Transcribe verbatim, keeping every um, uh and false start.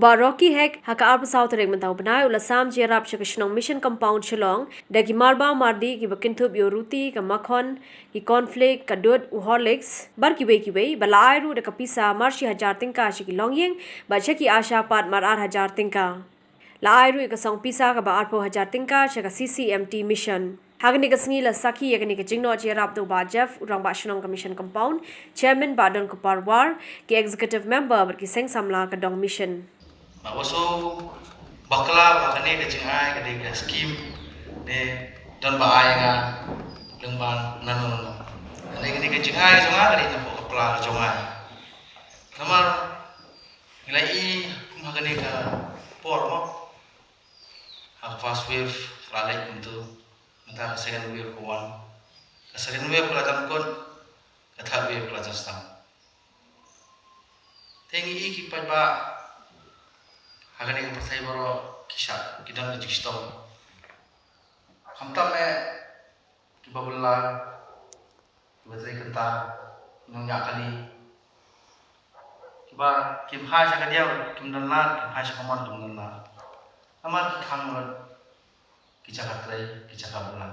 Bah Rocky Hek ha ka arphew saw tarik mynta u bnai u la sam jingïarap sha ka shnong Mission Compound Shillong da ki marba mardih kiba kynthup ïa u ruti, ka makhon, ki cornflake, ka dud, u Horlicks bad kiwei kiwei, bad la ai ruh da ka pisa mar shi hajar tyngka sha ki longïing bad sha ki ASHA pat mar ar hajar tyngka. La ai ruh ïa ka song pisa kaba arphew hajar tyngka sha ka C C M T Mission. Ha kane ka sngi la sakhi ïa kane ka jingnoh jingïarap da u Bah Jeff, u Rangbah Shnong ka Mission Compound, Chairman Bah Donkupar War, ki Executive Member bad ki seng samla ka dong Mission. Ba u shu bakla ba kane ka jingai ka dei ka skim ne don ba ai nga lyngba nano nano. Kane, kane ka jingai jong nga ka dei na pdeng ka pla ka jong nga. Namar ngi la i kum ha kane ka por mo, ha ka first wave ka la leit kumto, mynta ka second wave ka wan. Ka second wave ka la jan kut, ka third wave ka la jan sdang. Te ngi i ki paidbah ha kane ka pyrthei baroh ki shah, ki don ka jingshitom. Khamtam eh kiba bylla, kiba trei kynta, nongñiah kali, kiba kim phai sha ka diaw kim don lad, kim phai sha ka mon kim don lad. Namar ki khang lut ki jaka trei, ki jaka bylla.